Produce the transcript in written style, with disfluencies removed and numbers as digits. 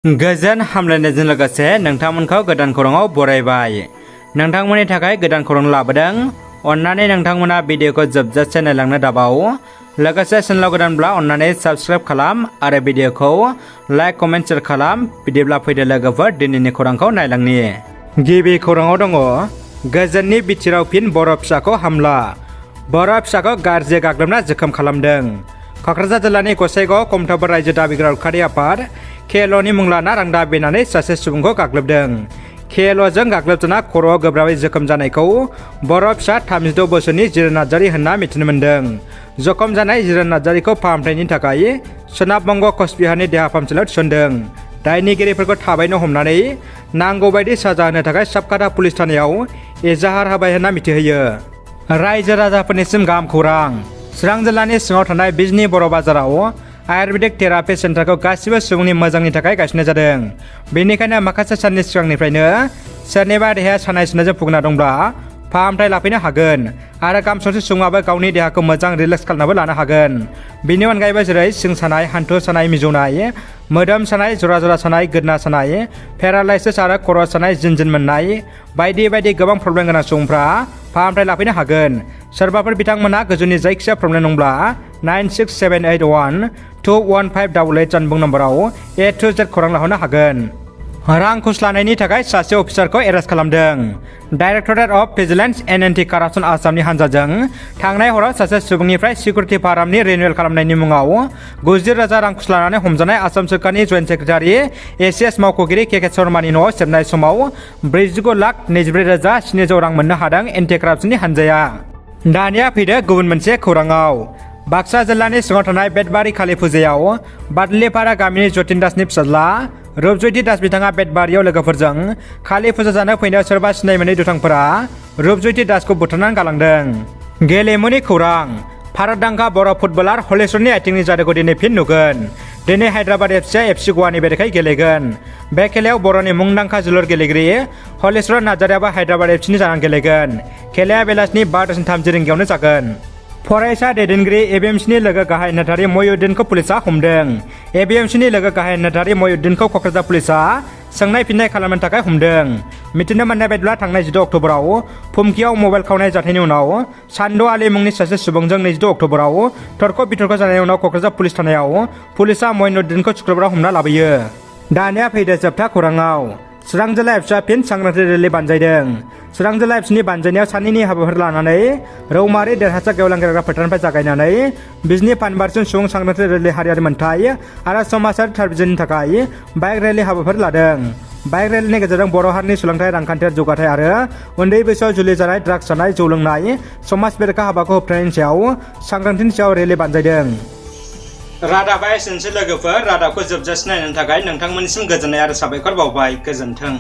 गोजोन हामलायनायजों लोगोसे नोंथांमोनखौ गोदान खौराङाव बरायबाय। नोंथांमोननि थाखाय गोदान खौरां लाबोदों। अन्नानै नोंथांमोना भिडिअखौ जोबजासे नायलांनो दाबाव। लोगोसे चेनेलाव गोदानब्ला अन्नानै साबस्क्राइब खालाम आरो भिडिअखौ लाइक कमेन्ट शेयार खालाम। बिदिब्ला फैदो लोगोफोर दिनैनि खौरांखौ नायलांनि। गिबि खौराङाव दङ गोजोननि बिथिराव फिन बर' फिसाखौ हामला। बर' फिसाखौ गाज्रि गाग्लोबना जोखोम खालामदों। क'क्राझार जिल्लानि गसाइगाव कमथाबोर रायजो दाबिग्रा उदखारि आफाद केएलअनि मुं लाना रां दाबिनानै सासे सुबुंखौ गाग्लोबदों। केएलअजों गाग्लोबजाना खर'आव गोब्राबै जोखोम जानायखौ बर' फिसा 36 बोसोरनि जिरन नार्जारि होनना मिथिनो मोन्दों। जखम जानाय जिरन नार्जारिखौ फाहामथायनि थाखाय सोनाब बंग कचबिहारनि देहा फाहामसालियाव थिसनदों। दायनिगिरिफोरखौ थाबैनो हमनानै नांगौबायदि साजा होनो थाखाय साबकाथा पुलिस थानायाव एजाहार होबाय होनना मिथिहोयो। रायजो राजाफोरनिसिम गाहाम खौरां। चिरां जिल्लानि सिङाव थानाय बिजनी बर' बाजाराव आयुर्वेदिक थेरापि सेन्टारखौ गासिबो सुबुंनि मोजांनि थाखाय गायसननाय जादों। बेनिखायनो माखासे साननि सिगांनिफ्रायनो सोरनिबा देहाया सानाय सुनायजों भुगिना दंब्ला फाहामथाय लाफैनो हागोन आरो गामसंसे सुबुङाबो गावनि देहाखौ मोजां रिलेक्स खालामनोबो लानो हागोन। बेनि अनगायैबो जेरै सिं सानाय, हान्थु सानाय, मिजौनाय, मोदोम सानाय, जरा जरा सानाय, गोदना सानाय, पेरालाइसिस आरो खर' सानाय, जिनजिन मोननाय बायदि बायदि गोबां प्रब्लेम गोनां सुबुंफ्रा फाहामथाय लाफैनो हागोन। सोरबाफोर बिथांमोनहा गोजौनि जायखिजाया प्रब्लेम दंब्ला 9678121588 जानबुं नम्बराव A to Z खौरां लाहरनो हागोन। रां घुस लानायनि थाखाय सासे अफिसारखौ एरेस्ट खालामदों। Directorate of vigilance and anti corruption आसामनि हानजाजों थांनाय हराव सासे सुबुंनिफ्राय सिकिउरिटि फार्मनि रिनिउवेल खालामनायनि मुङाव 90,000 रां घुस लानानै हमजानाय आसाम सोरखारनि जइन्ट सेक्रेटारि एसिएस मावख'गिरि के शर्मानि न'आव सेबनाय समाव 49,24,700 रां मोननो हादों एन्टि कारापसननि हानजाया। दानिया फैदो गुबुन मोनसे खौराङाव। बाक्सा जिल्लानि सिङाव थानाय बेटबारि कालि फुजायाव बादलिपारा गामिनि जतिन दासनि फिसाज्ला रुपज्यति दास बिथाङा बेटबारियाव लोगोफोरजों कालि फुजा जानो फैनायाव सोरबा सिनाय मोनै दुथांफोरा रुपज्यति दासखौ बुथारनानै गालांदों। गेलेमुनि खौरां। भारतदांखा बर' फुटबलार हलिचरननि आथिंनि जादुखौ दिनै फिन नुगोन। दिनै हायद्राबाद एफसिआ एफसि गवानि बेरेखायै गेलेगोन। बे खेलायाव बर'नि मुंदांखा जोलुर गेलेगिरि हलिचरन नार्जारियाबो हायद्राबाद एफसिनि जानानै गेलेगोन। खेलाया बेलासिनि 5:30 रिंगायावनो जागोन। फरायसा दैदेनगिरि एबिएमसिनि लोगो गाहाय नेहाथारि मइनुद्दिनखौ पुलिसआ हमदों। एबिएमसिनि लोगो गाहाय नेहाथारि मइनुद्दिनखौ क'क्राझार पुलिसआ सोंनाय फिननाय खालामनो थाखाय हमदों। मिथिनो मोननाय बायदिब्ला थांनाय 16 अक्ट'बराव फुमखियाव मबाइल खावनाय जाथायनि उनाव सान्द आली मुंनि सासे सुबुंजों 22 अक्ट'बराव थरख' बिथरख' जानायनि उनाव क'क्राझार पुलिस थानायाव पुलिसआ मइनुद्दिनखौ शुक्रबाराव हमना लाबोयो। दानिया फैदो जोबथा खौराङाव। चिरां जिल्ला एफसिआ फिन सांग्रांथि रेलि बानजायदों। चिरां जिल्ला एफसिनि बानजायनायाव सानैनि हाबाफारि लानानै रौमारि देरहासार गेवलां गेलेग्रा फोथारनिफ्राय जागायनानै बिजनी पानबारिसिम सुबुं सांग्रांथि रेलि, हारियारि मोनथाय आरो समाजारि थारबिजिरनि थाखाय बाइक रेलि हाबाफारि लादों। बाइक रेलिनि गेजेरजों बर' हारिनि सोलोंथाइ, रांखान्थियारि जौगाथाय आरो उन्दै बैसोआव जुलि जानाय, ड्राग्स जानाय, जौ लोंनाय, समाज बेरेखा हाबाखौ होबथानायनि सायाव सांग्रांथिनि सायाव रेलि बानजायदों। रादाबा एसेनोसै लोगोफोर। रादाबखौ जोबजासे नायनो थाखाय नोंथांमोननिसिम गोजोननाय आरो साबायखर बावबाय। गोजोन्थों।